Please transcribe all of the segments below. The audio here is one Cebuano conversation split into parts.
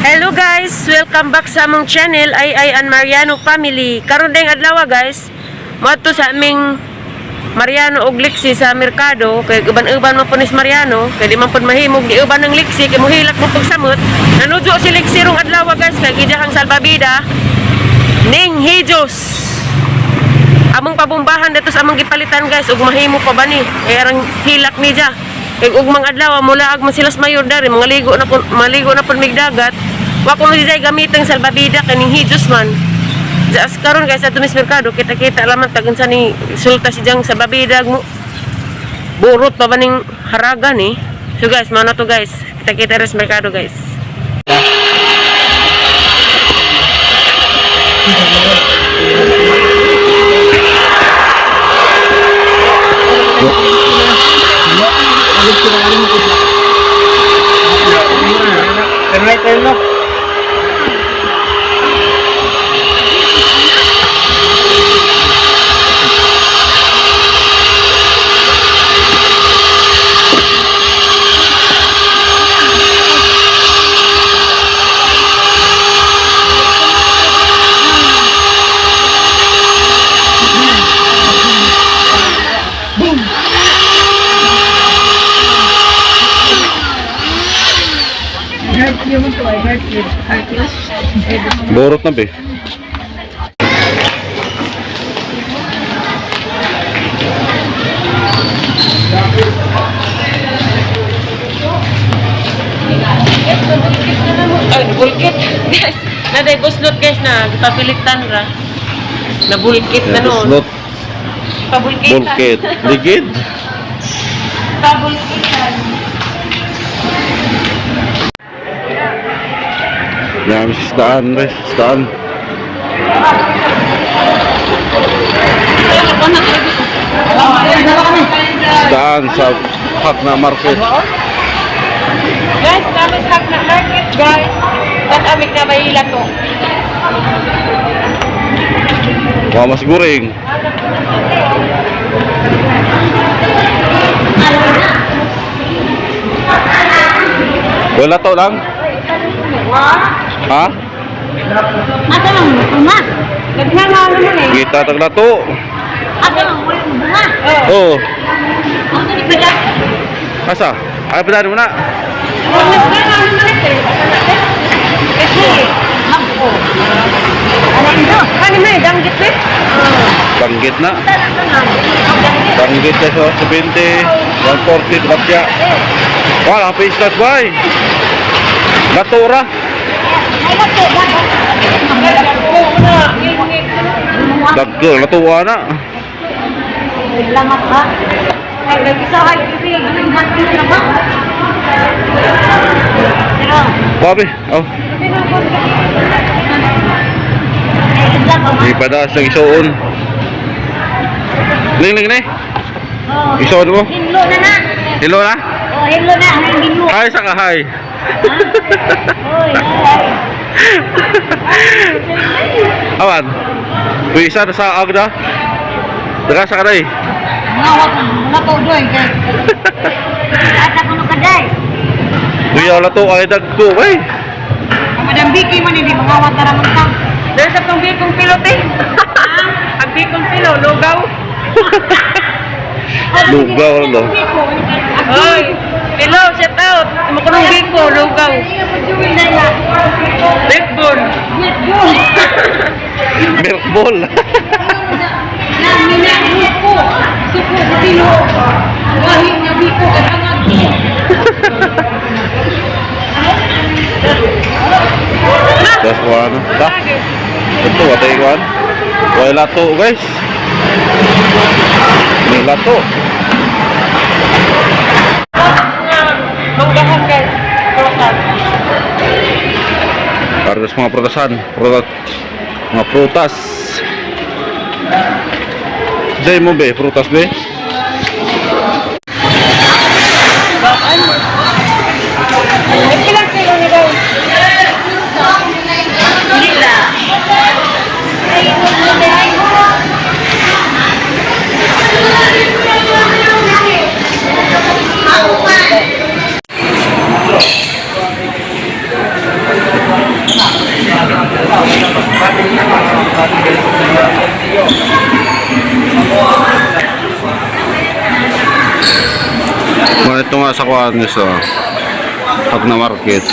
Hello guys! Welcome back sa among channel ay ay an Mariano Family. Karon dayong adlaw, guys, moadto sa aming Mariano og Lixi sa merkado kay uban-uban man pud ni si Mariano kay di man pud mahimog di uban ng Lixi kay mohilak mo pagsamot. Nanudyo si Lixi rong adlaw, guys, kay gidahang salbabida ning Hijos. Among pabumbahan dito sa among gipalitan, guys, ug mahimo pa ba ni kay arang hilak ni ja. Kay ugmang adlaw mulaag man sila sa mayor dari mga ligo na pud, maligo na pud mig dagat. Wa ko mo jay gamitan salbabida kaning Hijos man. Jas karon, guys, ato mis merkado, kita-kita laman tagun sa ni sulta si jang salbabida mo burot pa ba ning haraga ni. So guys, mao na to, guys. Kita-kita res merkado, guys. Turn right, turn left. Borot na be. Ay, nabulkit. Guys, naday buslot, guys, na gipapilitan ra. Nabulkit na noon. Slot, Pabulkitan. bulkit. Ligid. Pabulkitan. Dami sa isdaan, guys. Isdaan. Isdaan sa Hakna Market. Guys, kami sa Hakna Market, guys. Tan-amik na bahila to. Wa mas guring. Wala to lang? Ha? Asa lang bunga? Daghan na naman eh. Kita tag lato. Asa lang bunga? Oh, Asa ni pala? asa? Ay pa mo na. Daghan na naman eh. Kasi, Magko. Alin do? kani may danggit eh. Banggit na. Banggit na sa 70, 140 tilapia. Wala pa islas bay. Lato ra. Ay lato. Dagko lato na. Salamat ha. Ay nag-isa ay tubig. Anong hati na ba? Pero, Babi, oh. ay isla pa Di pa na sa isuon. Ling ling ni. Oh, Isuon mo. Hinlo na na. Hello na. Oh, hinlo na. Ang hinlo. Hi sa ka hi. Oy, ay. Awan. Pwisa na sa agda. Daga sa kanay. Mga wak mga paudoy kay. Ata kuno kaday. Kuya lato ay dagko ay. Madam Vicky man hindi mga wat na ramon ta. Dahil sa tong bikong pilo te. Ang bikong pilo, lugaw. Lugaw lo. Oy, pilo, shout out. Makunong biko, lugaw. Backbone. Milk ball. Das kuan. Ta. Ito watay kuan. Way lato, guys. May lato. Manggahan, guys. Prutas. Para sa mga prutasan, prutas, mga prutas. Jay mo be, prutas be. Ay, ilang kilo ni guys? Mga ito nga sa kuhaan guys, oh. Pag na market.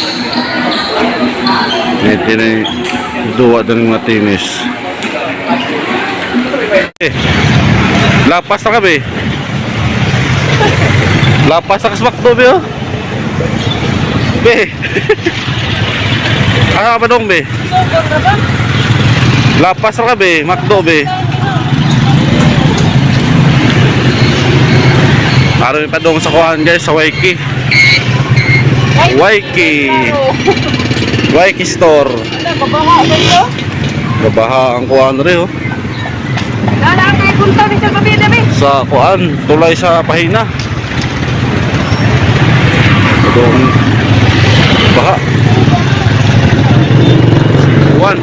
Ito na duwa din mga tinis. Eh, lapas na kami. Lapas na kasmak to, be, oh. Be. Ano ka ba dong, be? Lapas na kami, McDo, be. Marami pa dong sa kuhaan, guys, sa Waiki. Waiki. Waiki store. Babaha ba ito? Babaha ang kuhaan rin, oh. Lala, kay punta ni sa gabi, dabi. Sa kuhaan, tulay sa pahina. Doon baha. Kuhaan.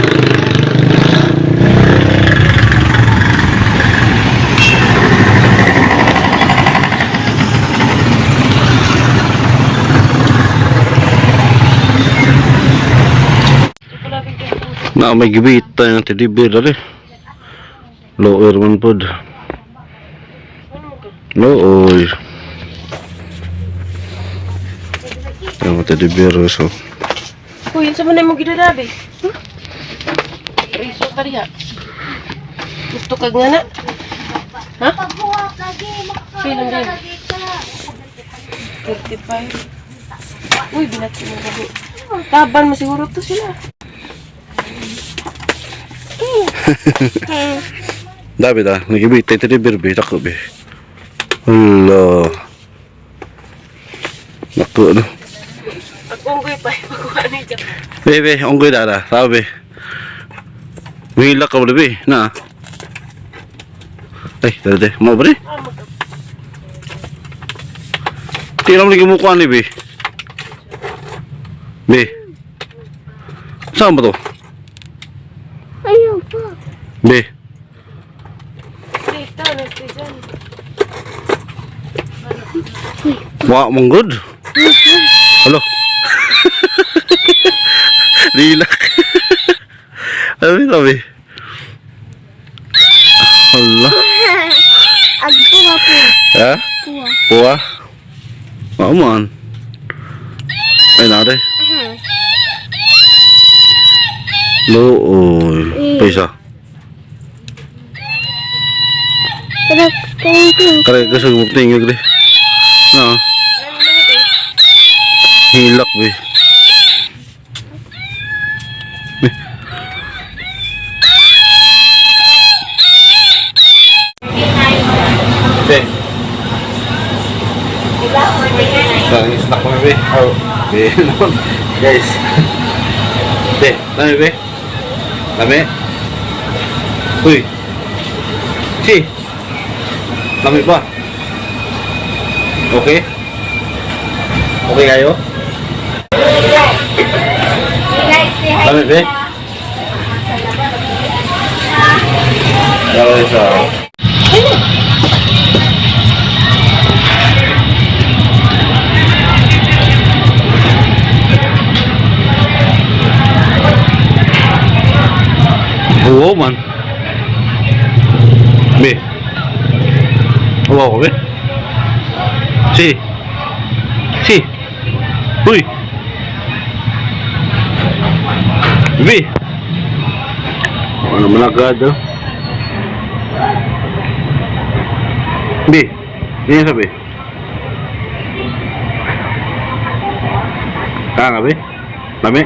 Na may gibit tayo ng teddy bear dali. Lower man pod. Looy. Yung teddy bear so. Uy, yun sa man mo gidadabi. Huh? Riso ka diha. Gusto ka nga na? Ha? Pagbuhat lagi, Pila makakaroon din? lagi ka. 35. Uy, binati mo gabi. Taban mo siguro to sila. Dabi da, nagibit tayo teddy bear be, dako be. Hala. Nako no. Pag unggoy pa, pagkuha ni Jack. Be be, unggoy da da, sabi be. Wila ka be, na. Ay, dali dali, mo bre. Tira mo lagi mukha ni be. Be. Saan ba to? Ayaw pa. Be. Dito, nasa dyan. Wa mong good. Halo. Lilak. Ano yung sabi? Hala. Agpuha po. Ha? Puha. Puwa? Mao man. Ay, nare. Looy. Pisa. Pero, thank you. Kare gusto mo tingog di. No. Hilak be. Be. Be. Ang snack mo be. Oh, be naman. Guys. Be, dami be. Dami. Uy. Si. Dami ba? Okay? Okay kayo? Dami be? Dami sa... Oo man. Be. Oo ko be. Si. Si. Uy. Be. Ano man agad oh. Be. Ini sabi. Kaya nga be? Lami?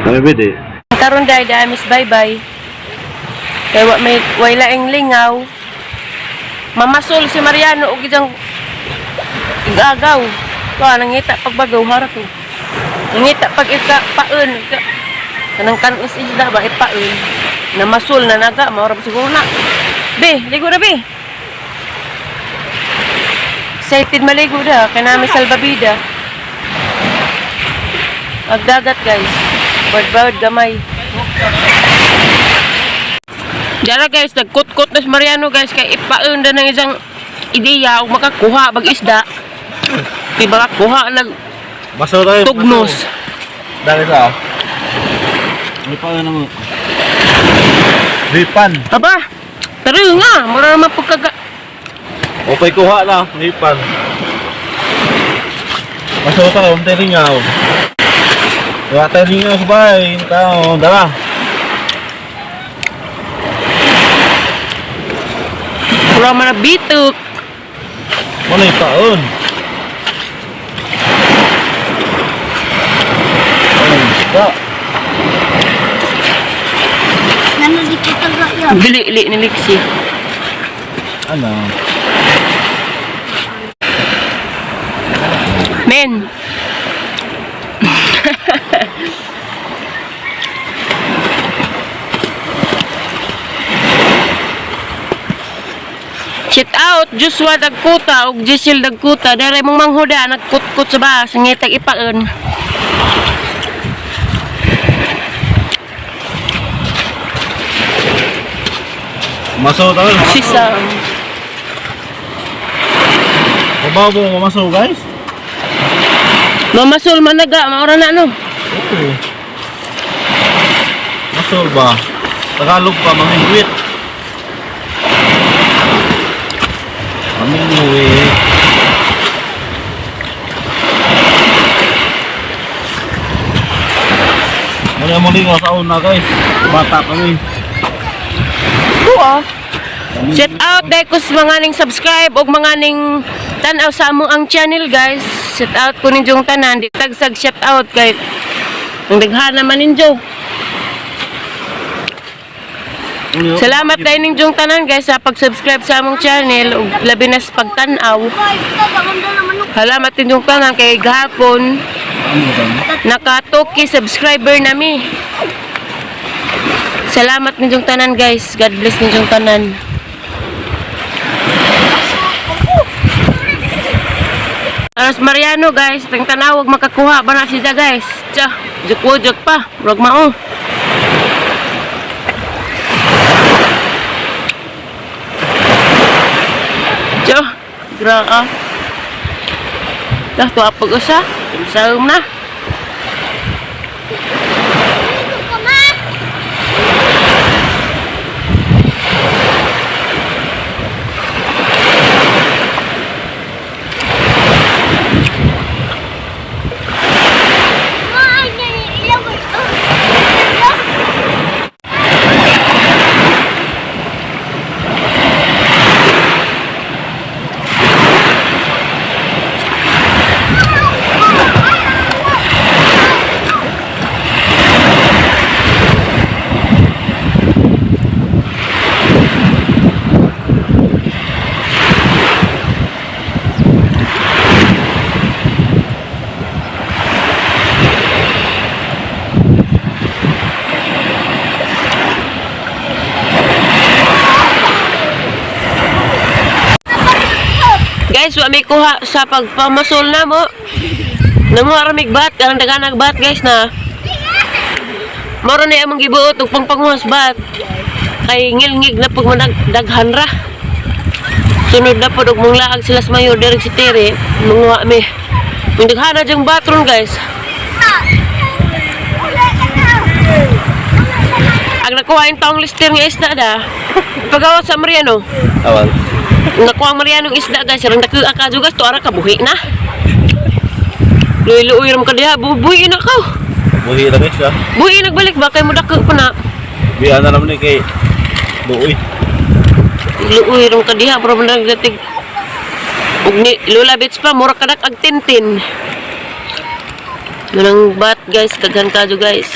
Lami be di. Karon dai dai miss bye bye. Kay wa may way laing lingaw. Mamasol si Mariano og isang igagaw. Wa nangita pagbagaw harap ko. Nangita pag ika paon. Kanang kanos isda ba ipaon. Namasol na naga mao ra ba siguro na. Be, ligo na be. Excited maligo da kay nami salbabida. Agdagat guys. Bawd-bawd gamay. Diyan guys, nagkut-kut na si Mariano guys kay ipaon na ng isang ideya ug makakuha bag isda. Kay makakuha nag Baso tayo. tugnos. Dali sa. May pa na mo. Ripan. Aba, pero yun nga, mura naman pagkaga... Okay, kuha na. Ripan. Masok ka, unti ringaw. Wala tayo ringaw sa bahay. Tao, dala. Mura man na bitok. Ano yung taon? Ay, isda. Nanodito taga yan. Dili-ili ni Lixie. Ano? Men. Shout out Joshua Dagkuta ug Giselle Dagkuta. Dere mong manghuda nagkutkot sa bas ngitag ipaon. Maso taon. Si Sam. Mabaw mo maso, guys. Mamasol managa maura na no. Oo. Maso ba? Tagalog pa, mamingwit. Mamingwit. Muli muli nga sa una guys. Bata kami. Oo. Shout out dahil ko sa mga ning subscribe og mga ning tan-aw sa among ang channel guys. Shout out ko ninyong tanan. Di tagsag shout out kay ang daghan naman ninyo. Salamat dahil ninyong tanan guys sa pag-subscribe sa among channel ug labi na sa pagtan-aw. Ay, ito, ganda naman. Salamat ninyong tanan kay gahapon naka 2K subscriber nami. Salamat ninyong tanan guys. God bless ninyong tanan. Aras Mariano guys, tang tanawag makakuha ba na siya guys. Tsa, juk pa, rog mao. Tsa, gra. Dah tuwa pag usa, saum na. Ay, ilaw. Guys, wa may kuha sa pagpamasol na mo. Namo aramig bat, arang daganag bat guys na. Moro na among gibuot og pangpanguhas bat. Kay ngilngig na pag manag daghan ra. Sunod na pod og manglaag sila sa mayor diri si Tere, manguha mi. Ang daghan na dyang bat ron guys. Ang nakuha yung taong lister nga isda da. Pagawa sa Mariano. Awal. Ang nakuha ang Mariano ng isda guys, arang nakuha ka guys, to ara ka buhi na. Luy-luoy ram ka diha, buhi na ka. Buhi na guys ah. Buhi nagbalik ba kay mo dako pa na. Biya na naman ni kay Luoy. Luoy ram ka diha, pero man nagdating. Ug ni Lola Bits pa mura kadak ag tintin. Manang bat guys, daghan kadyo guys.